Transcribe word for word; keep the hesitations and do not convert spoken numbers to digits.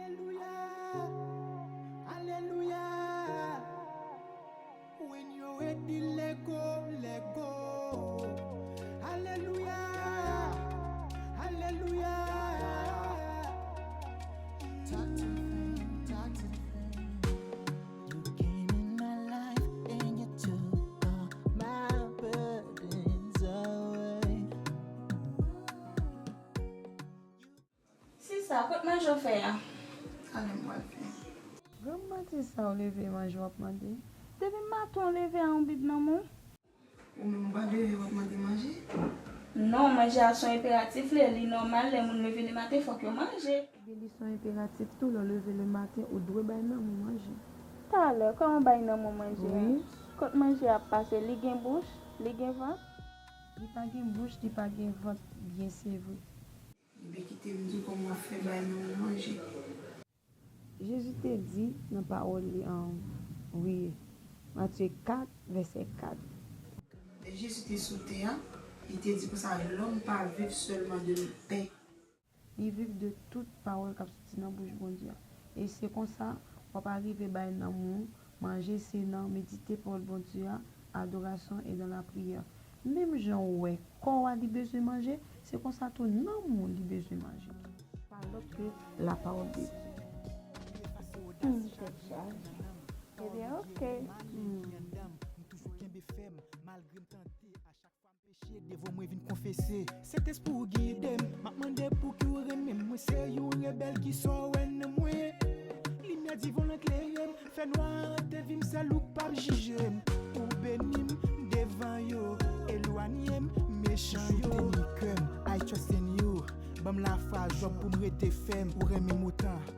Aleluya, aleluya. When you're ready, let go, let go. Aleluya, aleluya. Talk to me, talk to me. You came in my life and you took all my burdens away. Sista, kot manje w fè a? Sa lè m pral fè. Granm maten sa w leve manje w ap mande? Depi maten w leve a yon bib nan men w? Ou menm ou pa leve w ap mande manje? Non, manje a se yon enperatif li ye, li nòmal lè moun leve le maten fòk yo manje. Ebyen li se yon enperatif tou, lè w leve le maten ou dwe bay nanm ou manje. Talè, kòman bay nanm ou manje a? Wi. Kot manje a ap pase, li gen bouch, li gen vant? Li pa gen bouch, li pa gen vant, byen se vre. Ebyen kite m di w kòman w ap fè bay nanm ou manje. Jezi te di nan pawòl li an, wi, Matye kat, vèsè kat. Lè Jezi te sou tè a, li te di konsa, lòm pa viv sèlman de pen. Li viv de tout pawòl k ap soti nan bouch Bondye a. E se konsa, w ap arive bay nanm ou manje, se nan medite pawòl Bondye a, adorasyon e dan lapriyè. Menm jan w wè kò w a li bezwen manje, se konsa tou nanm ou li bezwen manje. Pa lòt ke la parole de Dieu. Hmm, tèt chaje. Ebyen, oke. Hmm. Peche devan mwen vin konfese. Sentespri w gide m, m ap mande pou ki w renmen m. Mwen se yon rebèl ki sò wè nan mwen. Limyè divan w lan klere m, fènwa an te vi m sèl ou k p ap jije m. Ou beni m devan yo, elwanye m mechan yo. Soutni kè m, I trust in you. Ban m lafwa, jòb pou m rete fèm. Ou renmen m otan.